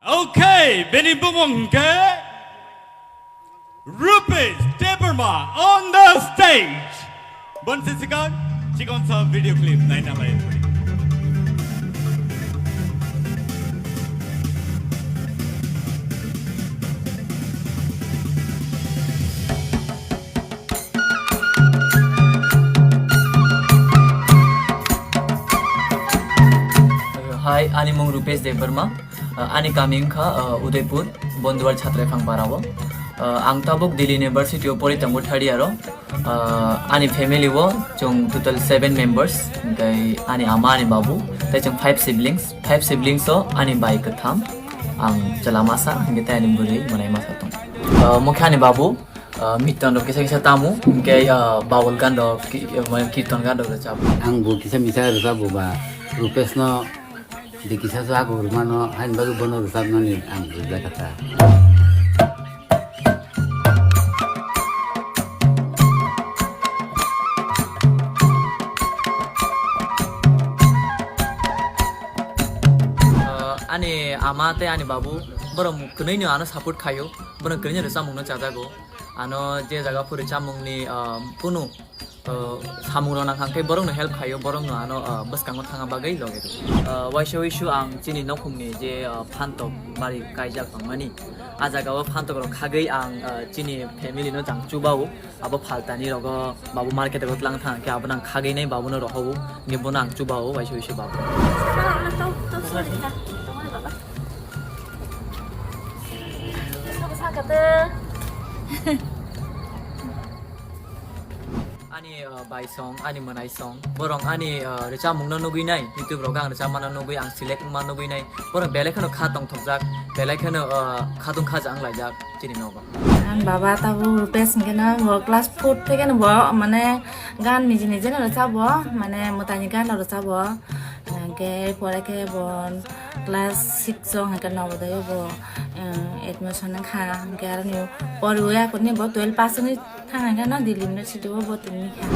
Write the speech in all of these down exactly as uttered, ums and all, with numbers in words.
Okay, bini bumung hwnkhe Rupesh Debbarma on the stage. Bonsi sikang, chikon sa video clip naina lai. Hi, ani mung Rupesh Debbarma. Uh, ani kami wngkha, uh, Udaipur, Bonduwar Chhatraiphang Para o. Uh, ang tabuk Delhi University o pori tongo third year o. Uh, ani family o chwng total seven members, hwnkhe ani ama, ani babu, tei chwng five siblings. Five siblings o ani bai kwtham, ang chwla masa, hwnkhe tei ani bwrwi mwnai masa tongo. Uh, mokhe ani babu, uh, miton rok kisa kisa tamo, hwnkhe, uh, bawal gan rok, ki-, uh, kirton gan rok rwchap. Ang bo kisa misa rwchap bo ba, Rupesh no de kisa so ago rwmano, hain bagwi bono rwchapnani ang rwjak kha. Uh, ani ama tei ani babu, borok kwnwi no ano support khaio, borok kwnwi no rwchapmung no chajago. Ano je jaga phuri chamungni, ah, kunu, ah, samung rok nang kha, hwnkhe borokno help khaio, borokno ano, ah, bwskango thangna bagwi logi rw. Ah, waisa wisu ang chini nokhungni je, ah, phantok bari kaijak tongmani, ah jaga o phantok rok khagwi ang, ah, chini family no jang chubao, abo phaltani rogo babu market rogo tlang thang khe abono ang khagwi nai babuno rohogo, hwnkhe bono ang chubao waisa wisu babu. Ani, uh, bai song, ani mwnai song, borok ani, uh, rwchapmung no nugwi nai, YouTube rogo ang rwchapma no nugwi, ang select wngma nugwi nai, borok belai kheno kha tongthokjak, belai kheno, uh, khatung khaja wnglaijak chini nogo. Ang baba tabuk Rupesh hwnkhe no bo class four theke no bo mane gan niji niji no rwchap bo, mane mwtaini gan no rwchap bo. Hwnkhe pore khe bo class six o hwnkhe Navodaya bo, eh, admission wngkha. Hwnkhe aroni poriwi aphuru bo twelve pass wngwi thang hwnkhe no Delhi University o bo tongwi kha.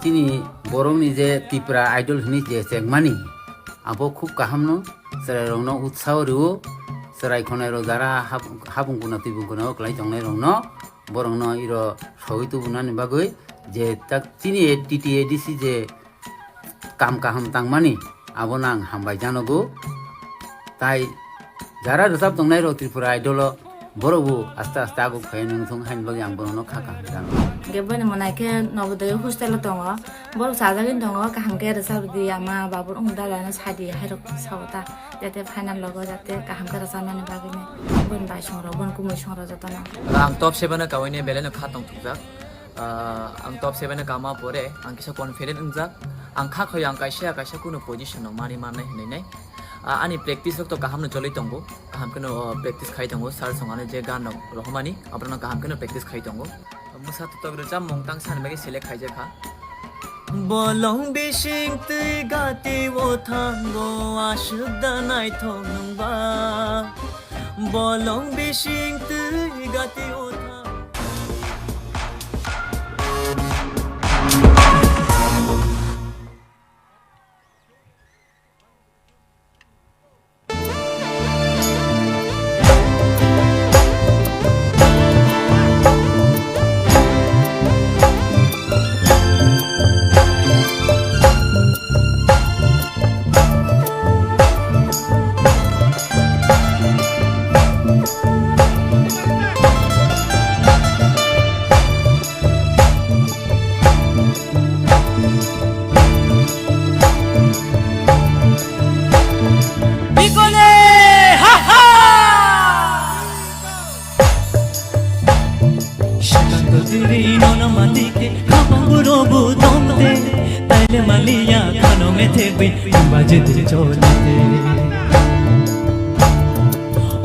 Chini borokni je Tipra Idol hwnwi je chengmani, abo khub kaham no, chwrairokno utsaho rwo, chwrai khwnairok jara hab-, habung kuna tibung kuna o kwlai tongnairokno, borokno iro sogwi tubunani bagwi je tak chini T T A D C je kam kaham tangmani, abono ang hambai janogo. Tai jara rwchap tongnai rok Tripura Idol o, borok bo aste aste aguk phai nung thung haini bagwi ang bono no kha kaham janogo. Hwnkhe boini mwnai khe Navodaya hostel o tongo, borok chajagwi tongo, kaham khe rwchap di ama babu wng dalai no sadi hai rok sao ta, jate final logo jate kaham khe rwchapnani bagwi nai boini bai song rok, boini kumui song rok jotono. Ang top seven o kaui nai belai no kha tong thukjak. Ah, ang top seven o kama pore, ang kisa confident wngjak. Ang kha khoi ang kaisa, kaisa kunu position no mani mannai hinwi nai. Ah, ani practice rok to kaham no choli tongo. Kaham khe no, oh, practice khai tongo. Sir song ano je gan rok rohormani, aborok no kaham khe no practice khai tongo. Mwsa totok rwchapmung tang sani bagwi select khaijak kha. Bolong bising twi gati o thango, aswk da naithok nwng ba. Bolong bising twi gati o tha. Bikone, ha ha! Shikang kotiri nono matike, khapang burobu tongte, taile maliya khano methe bui, baje te cholite.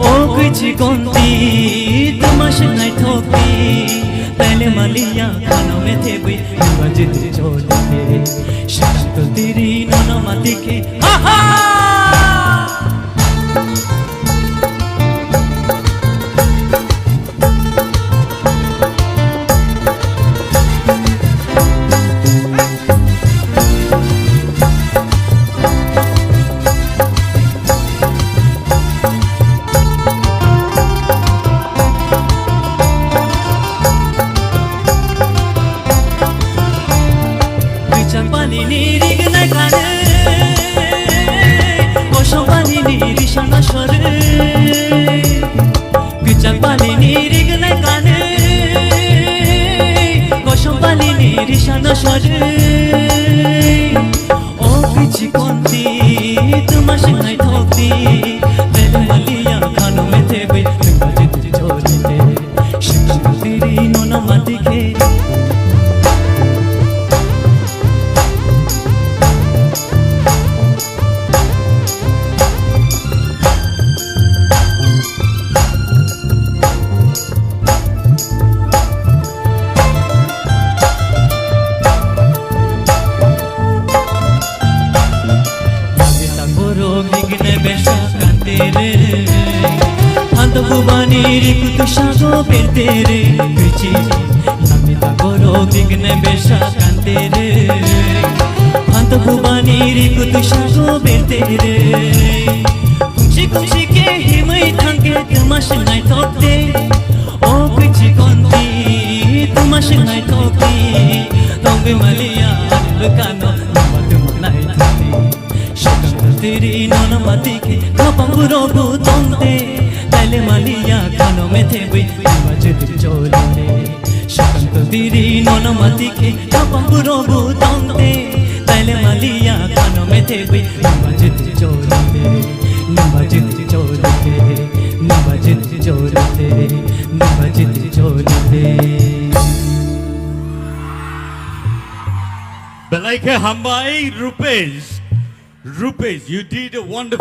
O kwichi konti, tama shenai thokti, taile maliya khano methe bui, baje te cholite. Shikang kotiri nono matike, ha ha! Sare, o kichi konti, tuma sinai thokti, tele malia khano mete bai, tuma jiti choli te, shikshiri nono mati khe. Borok digine besa kantere, hanto kubani rikutu sago bertere, bichi. Namita borok digine besa kantere, hanto kubani rikutu sago bertere. Kungsi kungsi ke himai thangke tuma sinai thokte. O kichi konti, tuma sinai thokti, tongwi malia, lukano, tuma tuma nai thokti. Shikang tiri nono mati khe, kapang burobu tongte, taile malia, kano methe bui, tuma jiti choli te. Shikang tiri nono mati khe, kapang burobu tongte, taile malia, kano methe bui, tuma jiti choli te. Nima jiti choli te, nima jiti choli te, nima jiti choli te. Belai khe hambai, Rupesh. Rupesh, you did a wonderful